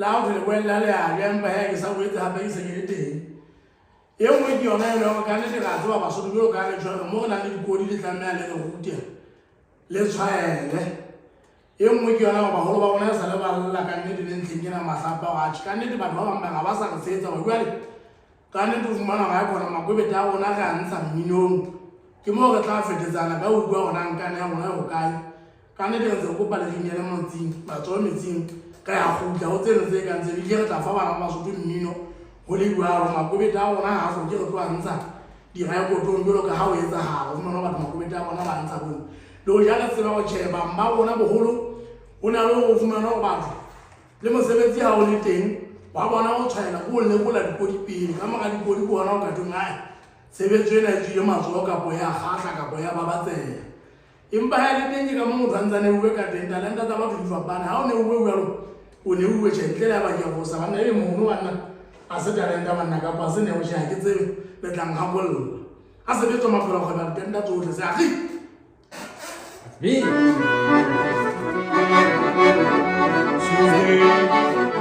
Le ha ho thwe leboella le a ja, empa hee ke sa boetse hape ke se ke le teng. E nngwe ke yona eno ya hore kannete re a tseba Basotho jwalo ka ha re tjho re mo re nang le dikodi le tlameha le re rute, le tshwaele. E nngwe ke yona hore baholo ba rona e sa le ba lla kannete le ntlheng ena mahlapa hore atjhe kannete batho ba bang ba ga ba sa re tshehetsa hore jwale kannete o fumana hore haekhona makwebete a rona re a ntsha mminong. Ke moo re tla fetetsana ka ho utlwa hore na nkane ya rona e hokae. Kannete re ntse re kopa le re inele motsing, matsoho metsing, re a kgutla ho tseno tse kang tseno. Ebile re tla fa bana ba Basotho mmino ho le jwalo. Makwebete a rona ha a hloke re tlo a ntsha direkotong jwalo ka ha ho etsahala. O fumana batho makwebete a bona ba ntsha bone. Le hoja re tseba hore tjhe bang ba rona boholo ho na le hore o fumane hore batho le mosebetsi ha o le teng wa bona ho tshwaela ko o lekola dikodi pele. Ka mora dikodi ke hona o ka thweng ae tshebetso ena e tswile matsoho kapo ya kgahla kapo ya babatseha. Empa ha e le teng ke ka moo motho a ntse a neuwe ka teng. Talenta tsa batho di fapane. Ha o neuwe jwalo, o neuwe tjhe ntle le ha ba ke a fosa banna ebe mono banna ha se talenta banna kapa ha se neo tjhe ha ke tsebe le tla nkgakolla. A sebetswa maphelo a kgweba ditenta tsohle se a re. Tuesday.